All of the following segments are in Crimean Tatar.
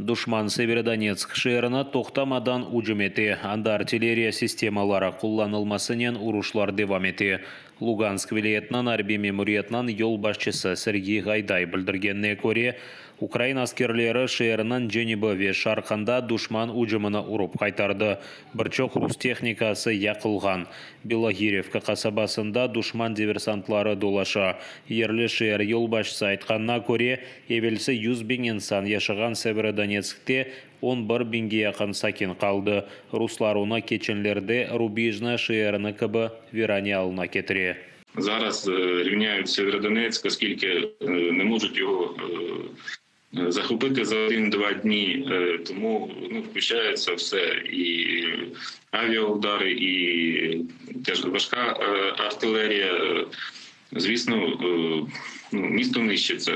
Duşman Severodonetsk şeerine toqtamadan ücüm ete, anda artilleriya sistemaları qullanılmasınen uruşlar devam ete. Lugansk vilâyetiniñ arbiy memuriyetiniñ yolbaşçısı Serğiy Ğayday bildirgenine köre, ukrain askerleri şeerniñ cenübi ve şarqında duşman ücümini urıp qaytardı, bir çoq rus tehnikası yaqılğan. Biloğirivka qasabasında duşman diversantları dolaşa. Yerli şeer yolbaşçısı aytqanına köre, evelsi 100 biñ insan yaşağan Severodonetskte 11 biñge yaqın sakin qaldı. Ruslar onı keçenlerde Rubijne şeerini kibi virane alına ketire. Зараз рівняють Сєвєродонецьк, оскільки не можуть його захопити за один-два дні, тому, ну, включається все: і авіаудари, і теж важка артилерія. Звісно, ну, місто нищиться.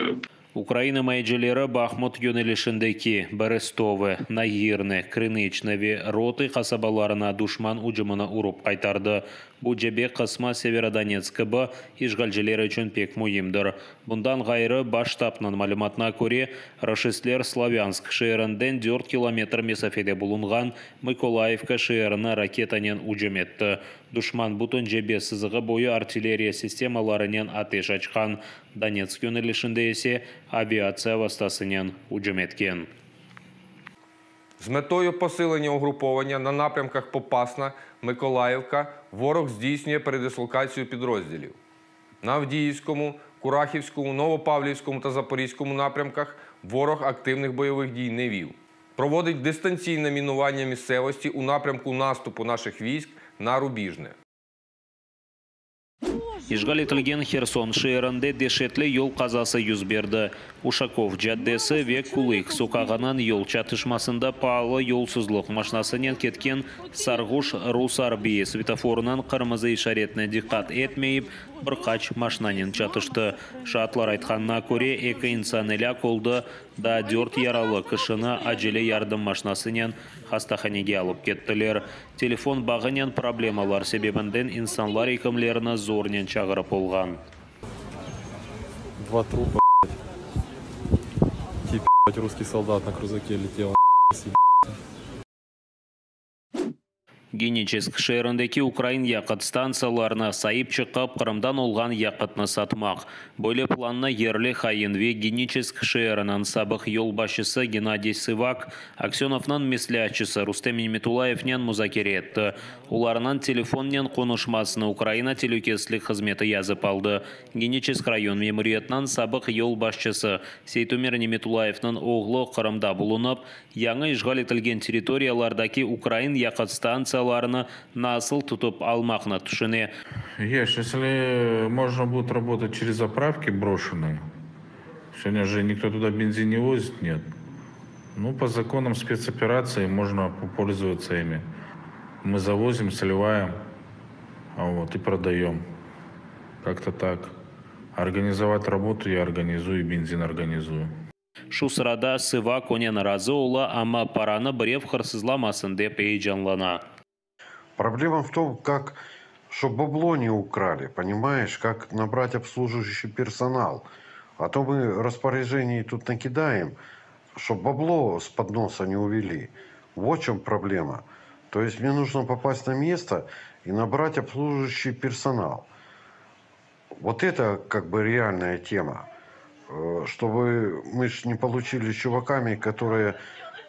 Ukrain imayecileri Bahmut yönelişindeki Berestove, Nagirne, Krınıçne ve Rotı qasabalarına duşman ücümini urıp qaytardı. Bu cebe qısmı Severodonetsk kibi işğalciler içün pek müimdir. Bundan ğayrı, Baş ştabnıñ malümatına köre, raşistler Slavânsk şeerinden 4 kilometr mesafede bulunğan Mıkolayivka şeerine raketanen ücüm etti. Duşman bütün cebe sızığı boyu artilleriya sistemalarınen ateş açqan. Donetsk yönelişinde ise aviatsiya vastasınen ücüm etken. З метою посилення угруповання на напрямках Попасна, Миколаївка ворог здійснює передислокацію підрозділів. На Авдіївському, Курахівському, Новопавлівському та Запорізькому напрямках ворог активних бойових дій не вів. Проводить дистанційне мінування місцевості у напрямку наступу наших військ на Рубіжне. İşğal etilgen Herson şeerinde deşetli yol qazası yüz berdi. Uşakov caddesi ve Kulık soqağınıñ yol çatışmasında paalı yolsuzluq maşnasınen ketken sarğuş rus arbiyi svetofornıñ qırmızı işaretine diqqat etmeyip, bir qaç maşnanen çatıştı. Şaatlar aytqanına köre, eki insan elâk oldı, daa dört yaralı kişini acele yardım maşnasınen hastahanege alıp kettiler. Telefon bağınen problemalar sebebinden insanlar ekimlerni zornen çağırıp olğan. Два трупа, тип, русский солдат на крузаке летел. Geniçesk şeerindeki ukrain yaqıt stantsiyalarına saip çıqıp, Qırımdan olğan yaqıtnı satmaq. Böyle plannı yerli hain ve Geniçesk şeeriniñ sabıq yolbaşçısı Gennadiy Sıvak Aksönovnıñ mesleatçısı Rustem Nimetulayevnen muzakere etti. Olarnıñ telefonnen qonuşmasını Ukraina telükesizlik hızmeti yazıp aldı. Geniçesk rayon memuriyetiniñ sabıq yolbaşçısı Seytumer Nimetulayevniñ oğlu Qırımda bulunıp, yañı işğal etilgen territoriyalardaki ukrain yaqıt stantsiyalarını nasıl tutıp almaqnı tüşüne. Ешь, если можно будет работать через заправки брошенные, сегодня же никто туда бензин не возит, нет. Ну, по законам спецоперации можно попользоваться ими. Мы завозим, сливаем, вот, и продаем. Как-то так. Организовать работу я организую, бензин организую. Şu sırada Sıvak onen razı ola, amma paranı birev hırsızlamasın dep eyecanlana. Проблема в том, как, чтобы бабло не украли, понимаешь, как набрать обслуживающий персонал. А то мы распоряжений тут накидаем, чтобы бабло с подноса не увели. Вот в чем проблема. То есть мне нужно попасть на место и набрать обслуживающий персонал. Вот это как бы реальная тема. Чтобы мы ж не получили с чуваками, которые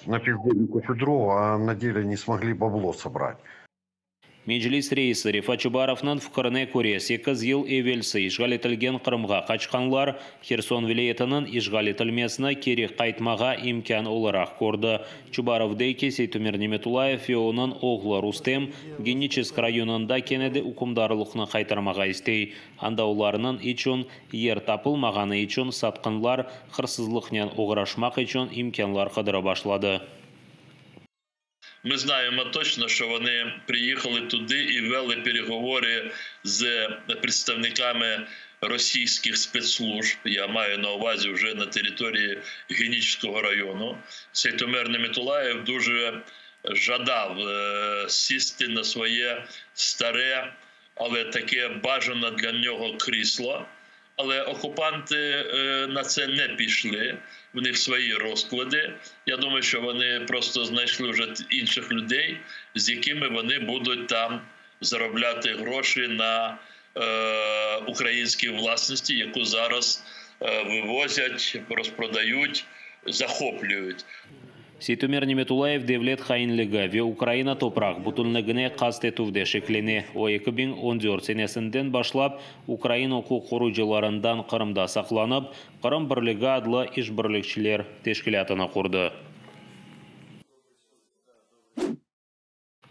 напиздели кучу дров, а на деле не смогли бабло собрать. Meclis reisi Refat Çubarovnıñ fikrine köre, 8 yıl evelsi işğal etilgen Qırımğa qaçqanlar Herson vilâyetiniñ işğal etilmesini keri qaytmağa imkân olaraq kördi. Çubarov dey ki, Seytumer Nimetulayev ve onıñ oğlu Rustem Geniçesk rayonında kene de ükümdarlıqnı qaytarmağa istey. Anda olarnıñ içün yer tapılmağanı içün satqınlar hırsızlıqnen oğraşmaq içün imkânlar qıdırıp başladı. Ми знаємо точно, що вони приїхали туди і вели переговори з представниками російських спецслужб. Я маю на увазі вже на території Генічеського району. Сейтумер Неметулаєв дуже жадав сісти на своє старе, але таке бажане для нього крісло. Але окупанти на це не пішли. В них свої розклади. Я думаю, що вони просто знайшли вже інших людей, з якими вони будуть там заробляти гроші на е, українській власності, яку зараз е, вивозять, розпродають, захоплюють. Seytumer Nimetullayev devlet hainligi ve Ukraina topraq bütünligine qast etüvde şeklene. O, 2014 senesinden başlap ukrain uquq qoruyıcılarından Qırımda saqlanıp, Qırım birligi adlı işbirlikçiler teşkilâtını qurdı.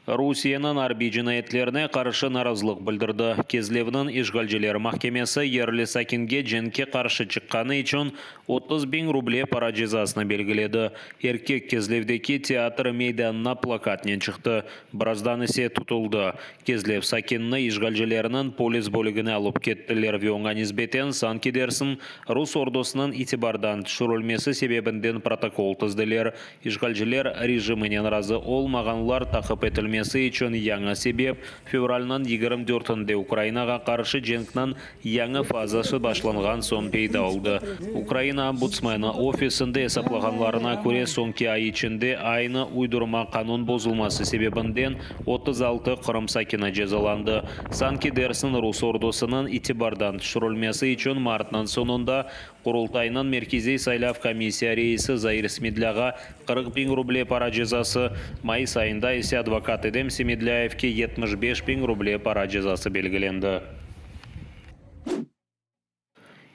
Rusiyeniñ arbiy cinayetlerine qarşı narazılıq bildirdi. Kezlevniñ işğalciler mahkemesi yerli sakinge cenkke qarşı çıqqanı içün 30 biñ ruble para cezasını belgiledi. Erkek Kezlevdeki teatr meydanına plakatnen çıqtı, birazdan ise tutuldı. Kezlev sakinini işğalcilerniñ polis bölügine alıp kettiler ve oña nisbeten, sanki dersiñ, rus ordusınıñ itibardan tüşürilmesi sebebinden protokol tizdiler. İşğalciler rejiminen razı olmağanlar taqip etilmesi içün yañı sebep, fevralniñ 24-ünde Ukrainağa qarşı cenkniñ yañı fazası başlanğan soñ peyda oldı. Ukraina ombudsmeni ofisinde esaplağanlarına köre, soñki ay içinde aynı uydurma qanun bozulması sebebinden 36 Qırım sakini cezalandı. Sanki dersiñ rus ordusınıñ itibardan tüşürilmesi içün martnıñ soñunda Qurultaynıñ Merkeziy saylav komissiya reisi Zair Smedlâğa 40 biñ ruble para cezası, mayıs ayında ise advokat Edem Semedlâyevke 75 biñ ruble para cezası belgilendi.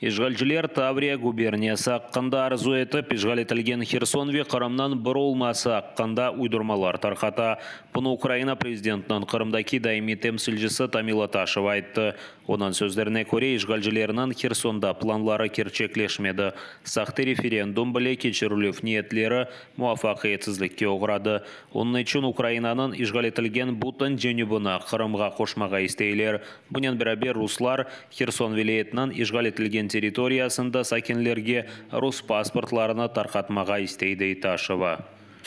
İşğalciler Tavriya guberniyası aqqında arzu etip, işğal etilgen Herson ve Qırımnıñ bir olması aqqında uydurmalar tarqata. Bunı Ukraina prezidentiniñ Qırımdaki daimiy temsilcisi Tamila Taşeva ayttı. Onıñ sözlerine köre, işğalcilerniñ Hersonda planları kerçekleşmedi. Sahte referendum bile keçirilüv niyetleri muvafaqiyetsizlikke oğradı. Onıñ içün Ukrainanıñ işğal etilgen bütün cenübini Qırımğa qoşmağa isteyler. Bunen beraber ruslar Herson vilâyetiniñ işğal etilgen territoriyasında sakinlerge rus pasportlarını tarqatmağa istey, dey Taşeva.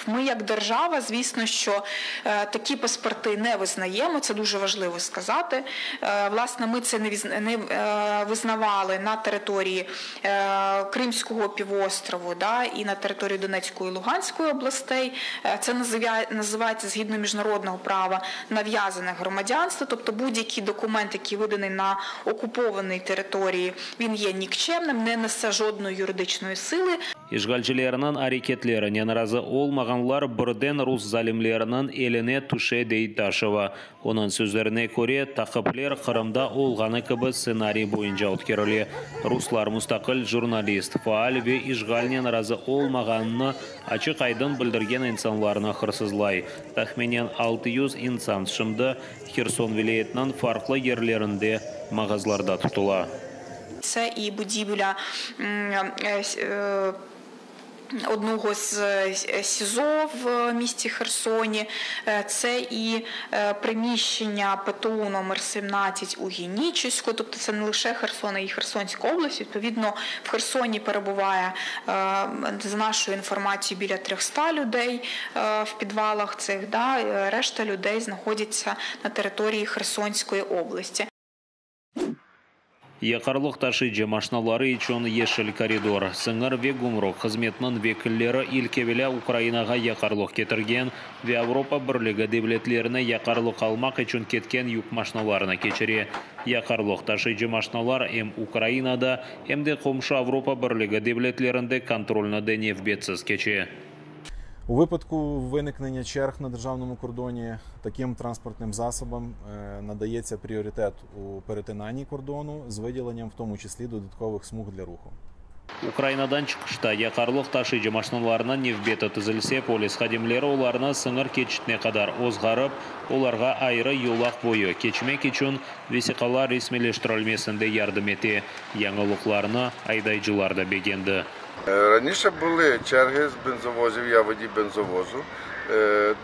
Ми, як держава, звісно, що такі паспорти не визнаємо. Це дуже важливо сказати. Власне, ми це не визнавали на території Кримського півострову, да, і на території Донецької і Луганської областей. Це називається згідно міжнародного права нав'язане громадянство, тобто будь-який документ, який виданий на окупованій території, він є нікчемним, не несе жодної юридичної сили. İşğalcilerniñ areketlerinen razı olmağanlar birden rus zalimleriniñ eline tüşe, dey Taşeva. Onıñ sözlerine köre, taqipler Qırımda olğanı kibi stsenariy boyunca ötkerile. Ruslar mustaqil jurnalist, faal ve işğalnen razı olmağanını açıq-aydın bildirgen insanlarnı hırsızlay. Tahminen 600 insan şimdi Herson vilâyetiniñ farqlı yerlerinde mağazlarda tutula. Це і будівля одного з СІЗО в місті Херсоні, це і приміщення ПТУ номер 17 у Генічеську, тобто це не лише Херсон, а й Херсонська область. Відповідно, в Херсоні перебуває, за нашою інформацією, біля 300 людей в підвалах цих, да, решта людей знаходяться на території Херсонської області. Yaqarlıq taşıyıcı maşnaları içün yeşil koridor. Sıñır ve gümrük hızmetiniñ vekilleri ilk evelâ Ukrainağa yaqarlıq ketirgen ve Avropa Birligi devletlerine yaqarlıq almaq içün ketken yük maşnalarını keçire. Yaqarlıq taşıyıcı maşnalar em Ukrainada, em de qomşu Avropa Birligi devletlerinde kontrolni de nevbetsiz keçe. У випадку виникнення черг на державному кордоні таким транспортним засобам надається пріоритет у перетинанні кордону з виділенням в тому числі додаткових смуг для руху. Ukrainadan çıqışta yaqarlıq taşıyıcı maşnalarınıñ nevbeti tizilse, polis hadimleri olarnı sıñır keçitine qadar ozğarıp, olarğa ayrı yolaq boyu keçmek içün vesiqalar resmiyleştirilmesinde yardım ete. Yañılıqlarnı aydaycılar da begendi. Раніше були черги з бензовозів, я водій бензовозу.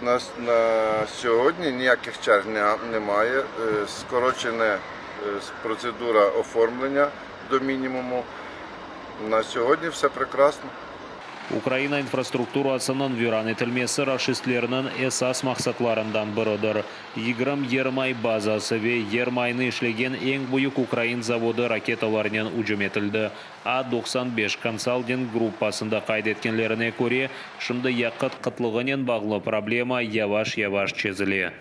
На, на сьогодні ніяких черг немає. Скорочена процедура оформлення до мінімуму. На сьогодні все прекрасно. Ukraina infrastrukturasınıñ viran etilmesi raşistlerniñ esas maqsatlarından biridir. 20 yermay bazası ve yermaynı işlegen eñ büyük ukrain zavodı raketalarnen ücüm etildi. A 95 Consulting gruppasında qayd etkenlerine köre, şimdi yaqıt qıtlığınen bağlı problema yavaş-yavaş çezile.